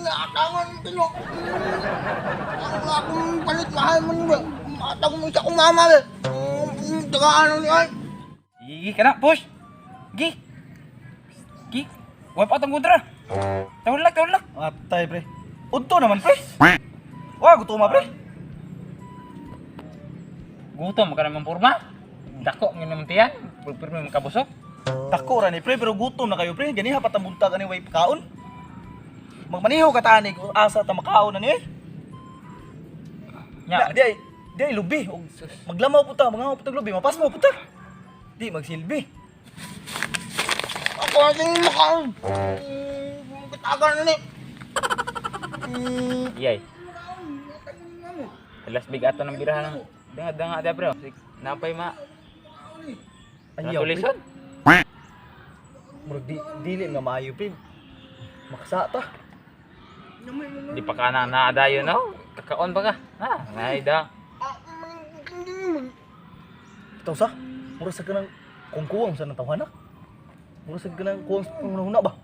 Nakatangan kino. Ang akong palit mahal man ba. Matag mo sa akong mama ba. Tagaan ni ay. Gi kana push. Gi. Gi. Wipe out ang kontra. Tawag tawag. Atay pre. Udto naman pre. Wa gutom ma pre. Gutom ka naman porma. Dako ng naman tiyan. Pulpirmi makabusog. Dako ra ni pre pero gutom na kayo pre. Ganiha pa buntag ani way pakaon. Magmaniho ka tani kung asa ta makaon ani eh. Nya. Di ay lubi. Og maglamaw puta, mangaw puta lubi, mapasmo puta. Di magsilbi. Ako ating makaon. Katagan na ni. Iyay. Alas big ato ng birahan ng danga danga da pre. Napay ma. Ayaw, pre. Natulisan. Murag di dili nga maayo pre. Makasa ta. Di pa ka na naadayo no. Kakaon pa ka. Ah, naida. Itaw sa. Mura sa kanang kungkuwang sa nang tawhana. Mura sa kanang kuwang sa panghuna ba?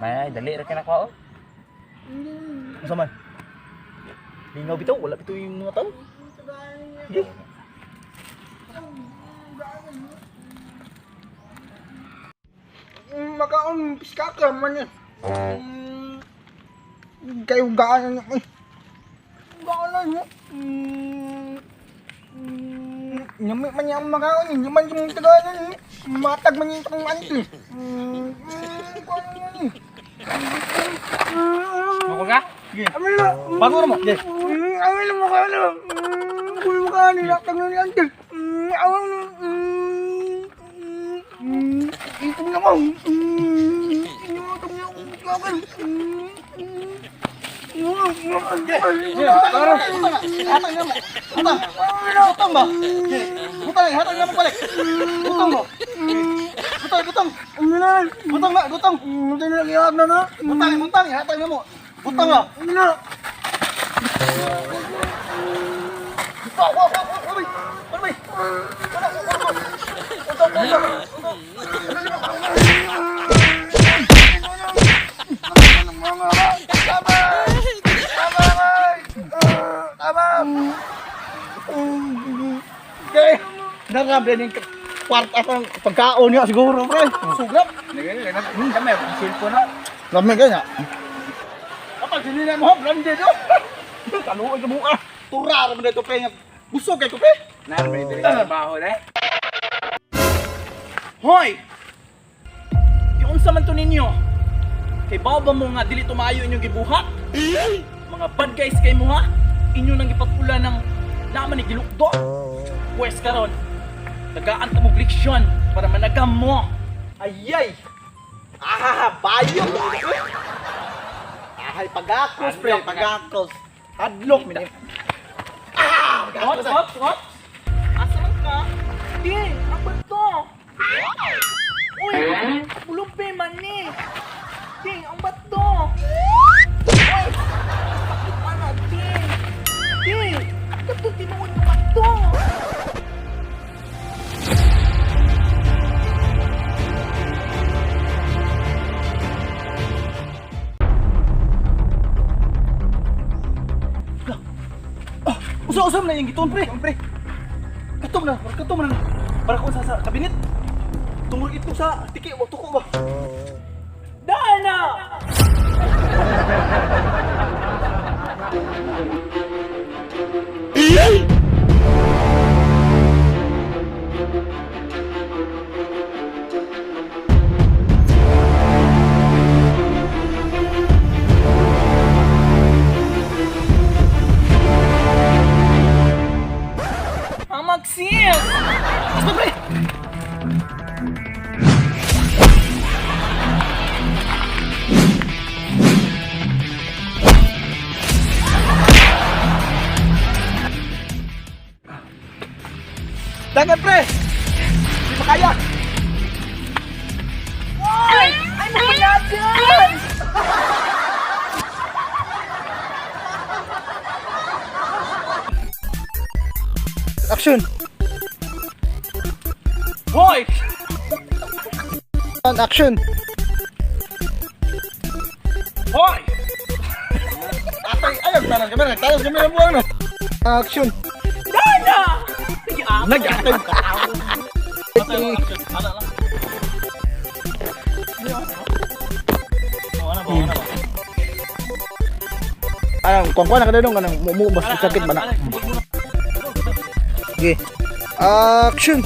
May dali ra ka na ko. Unsa man? Lingaw bitaw, wala bitaw yung mga tao. Sige. Makaon piskaka man ni. Kayo gaan na ni. Gaan na ni. Nyami man yang makaon, hindi man yung tagaan ni. Matag man yung tong anti. Kuan ni. Mukul ka? Sige. Amin na. Bago na mo. Sige. Amin na makaon. Kuy makaon ni latag ni anti. Amin. Itom na ko. Itom na ko. Hatag na mo. Butang. Butang ba? Butang, hatag na mo balik. Butang mo. Butang, butang. Butang na, butang. Butang, butang, hatag na mo. Butang ba? Wow, wow, wow, wow, wow. Butang, butang, butang. Okay. Narabi ning kwarta kang pagkaon niya siguro, pre. Sugrap. Kami cellphone na. Lami kaya. Kapag sinina mo, blended oh. Kaluoy ka buka. Tura ra man dito pre. Busog kay ko pre. Na may dili trabaho na. Hoy! Yung unsa man to ninyo? Kay bao ba mo nga dili tumayo inyong gibuhat? Mga bad guys kay mo ha? Inyo nang gipatula ng naman ni gilukdo. Pwes karon, tagaan ta mo leksyon para managam mo. Ayay! Ah, bayo! Ahay, pagakos pre, pagakos. Hadlok min. Ah, Hop, hop, hop. Asa man ka? Di, ako to. Uy, pulupi man ni. Di, ang bato. Uy, sakit ana, di. Di, kato tinuod ng bato. Ah, usa-usa man na yung gituon, pre. Pre. Katom na, katom na. Para ko sa kabinet. Tungod ito sa tiki, wa tuko ba? Dana! Hamag sis! Basta pre! Dagan pre! Di makaya! Ay! Ay, mapalagan! Action. Hoy! Action. Hoy! Nagtalas kami, nagtalas kami ng buwan, no? Action. Dana! Sige, ah. Nag-action. Ano lang? Oh, ano ba? Ano ba? Anong, kuwan kuwan na ka dong, anong, mo bas sakit ba na? Okay. Action.